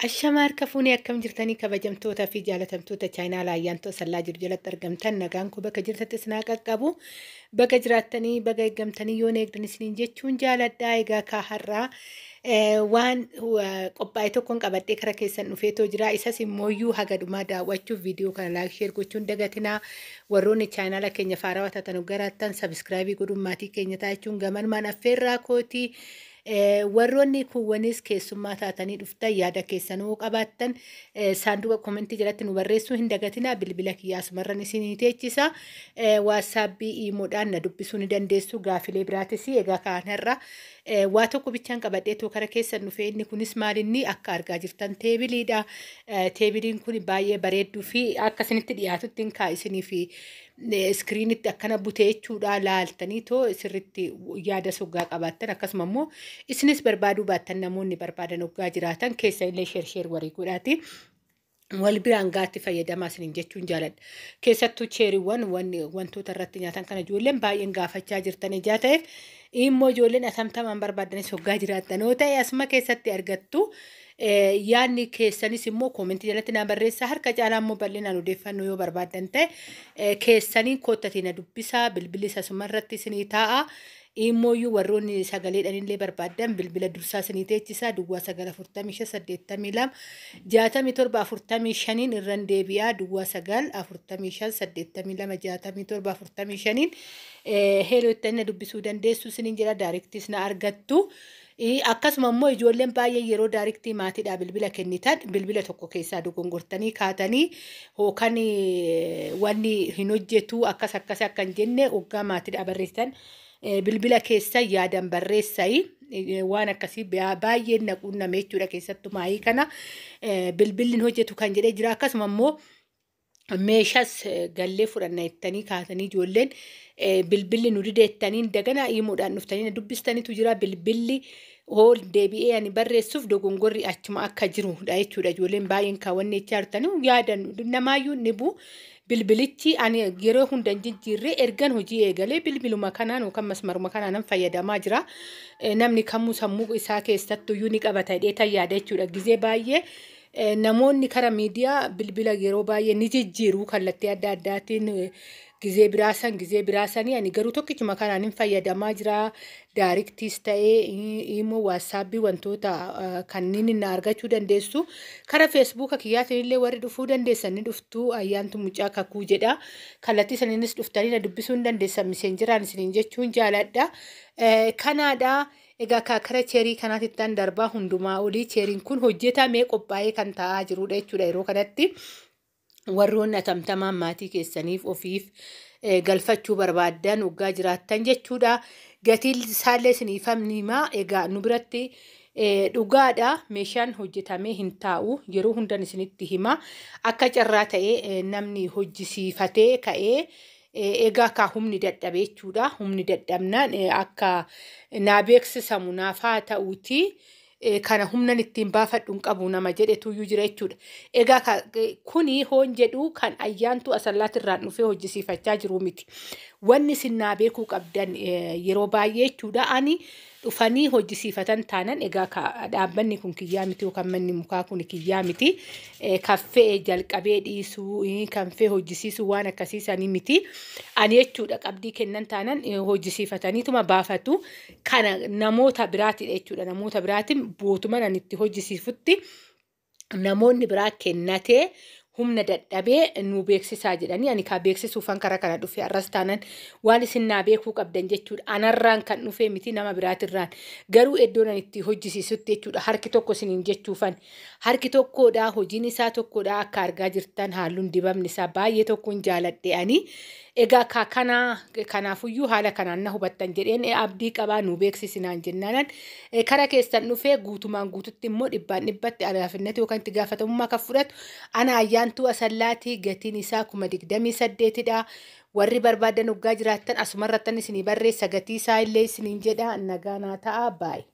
Ashama harka fuunee akkam jirtanii kabajamtootaa fi jaalatamtoota chaayinaa Ayyaantuu Asallaa jiru jalatti argamtan nagaan koo bakka jirtatti isin haa qaqqabu. Bakka jiraattanii baga eeggamtanii yoon eegdan isiniin jechuun jaaladhaa. Egaa kaa har'aa waan qophaa'e tokkoon qabadhee kara keessan dhufeetoo jira. Isas immooyyuu haga dhumaa daawwachuuf viidiyoo kana like share gochuun dagatinaa. Warroonni chaayinaala keenya faarawaa taatan garaattan subscribe godhuun maatii keenya ta'a jechuun gamanumaan affeerraa kooti. Warroonni kuuwwanis keessummaa taatanii dhuftan yaada keessan hoo qabaattan saanduqa comment jalatti nu barreessuu hin dagatinaa. Bilbila kiyyaa asumarran isinii teechisa. WhatsApp, IMOdhaan na dubbisuu ni dandeessu. Gaafilee biraatis egaa kanarra waa tokko bichaan qabadhee too kara keessan dhufee inni kunis maalinni akka argaa jirtan tableiidha. Tableiin kun baay'ee bareedduu fi akka isinitti dhiyaatutti hin kaa isinii fi screenitti akkana butee jechuudha laaltanii too sirritti yaada soggaa qabaattan akkasuma immoo isinis barbaaduu baattan namoonni barbaadan hoggaa jiraatan keessa illee share share warii godhaati. Wal biraan gaatti fayyadamaa isiniin jechuun jaaladha. Keessattuu chairiiwwan wantoota irratti nyaatan kana ijoolleen baay'een gaafachaa jirtan ijaa ta'eef immoo ijoolleen atamtamaan barbaadanis hoggaa jiraattan yoo ta'e asuma keessatti argattu. Yaadni keessanis immoo comment jalatti na barreessaa. Harka caalaa immoo bal'inaan odeeffannoo yoo barbaaddan ta'e keessanii koottatii na dubbisaa. Bilbilli asuma irratti isinii taa'a. Immooyyuu warroonni sagaleedhaan illee barbaaddan bilbila dursaa isinii teechisaa 0945826745 irran deebi'aa 0945826745 hello itti na dubbisuu dandeessu isiniin jira directis na argattu. Akkasuma immoo ijoolleen baay'ee yeroo direct maatiidhaa bilbila kennitan bilbila tokko keessaa dogongortanii kaatanii yookaan wanni hin hojjetu akkas akkas akka hin jenne hoggaa maatiidhaa barreessitan bilbila keessa yaadan barreessayi waan akkasii baay'een na quunname jechuudha keessattuu maayii kana bilbilli hin hojjetu kan jedhee jira. Akkasuma immoo meeshaas gallee fudhanna jettanii kaatanii ijoolleen bilbilli nu dideettanii daganaa himuudhaan dhuftanii dubbistaniitu jira. Bilbilli hool deebi'ee ani barreessuuf dogongorri achuma akka jirudha jechuudha. Ijoolleen baay'een kaawwanne jechaa jirtanii yaadan namaayyuu ni bu'u. Bilbilichi ani yeroo hunda hin jijjiirree ergan hojii eegalee bilbiluma kanaan yookaan masmaruma kanaan fayyadamaa jira. Namni kamuu sammuu isaa keessattuyyuu ni qabata jedhee yaada jechuudha. Gizee baay'ee namoonni karaa miidiyaa bilbila yeroo baay'ee ni jijjiiru kallattii adda addaatiin gizee biraasan gizee biraasanii ani garuu tokkichuma kanaan hin fayyadamaa jira. Directis ta'ee immoo WhatsApp wantoota kanneen na argachuu dandeessu. Karaa Facebook kiyyaatiin illee warri dhufuu dandeessan ni dhuftu. Ayyaantu Mucaa Kakuu jedha. Kallattii saniinis dhuftanii na dubbisuu hin dandeessan Messengeraan isiniin jechuun jaaladha. Kanaadha. Egaa kara chairii kanaatti darbaa hundumaa olii chairiin kun hojjetamee qophaa'ee kan taa'aa jirudha jechuudha yeroo kanatti. Warroonni atamtamaan maatii keessaniif ofiif galfachuu barbaaddan waggaa jiraattan jechuudha. Gatiin isaallee isiniifamni himaa. Egaa nu biratti dhugaadha meeshaan hojjetamee hin taa'u yeroo hundan isinitti hima. Akka carraa ta'ee namni hojjisiifatee ka'ee egaa kaa humni dadhabe jechuudha. Humni dadhabnaan akka naa beeksisamu naaf haa ta'uuti. Kana humnan ittiin baafadhu hin qabu nama jedhetuyyuu jira jechuudha. Egaa kuni hoon jedhu kan Ayyaantuu Asallaatirraan dhufee hojjisiifachaa jiru miti. Wanni isin naa beekuu qabdan yeroo baay'ee jechuudha. Ani dhufanii hojjisiifatan taanan egaa dhaabbanni kun kiyyaa miti yookaan manni mukaa kun kiyyaa miti. Kan fe'e jalqabee dhiisuu kan fe'e hojjisiisuu waan akkasiisanii miti. Ani jechuudha qabdii kennan taanan hojjisiifataniituma baafatu. Kana namoota biraatidha jechuudha. Namoota biraatiin bootuma ani itti hojjisiifutti namoonni biraa kennatee humna dadhabee nu beeksisaa jedhanii ani kaa beeksisuufan karaa kana dhufe arras taanan waan isin naa beekuu qabdan jechuudha. Anarraan kan dhufe miti nama biraatirraan garuu iddoon ani itti hojjisiisutti jechuudha. Harki tokko isiniin jechuufan harki tokkodha hojiin isaa tokkodha akka argaa jirtan halluun dibamni isaa baay'ee tokkoon jaaladhe ani. Egaa kana kanaafuyyuu haala kanaan na hubattan jedheen abdii qabaa nu beeksisinaan jennaanan kara keessan dhufee guutumaan guututti immoo dhibbaan dhibbatti alaafinnati yookaan itti gaafatamummaa kan fudhatu ana Ayyaantuu Asallaatii. Gatiin isaa 28,000dha. Warri barbaadan waggaa jiraattan asumarrattan isinii barreessa gatii isaa illee isiniin jedha nagaa naa ta'a baay'ee.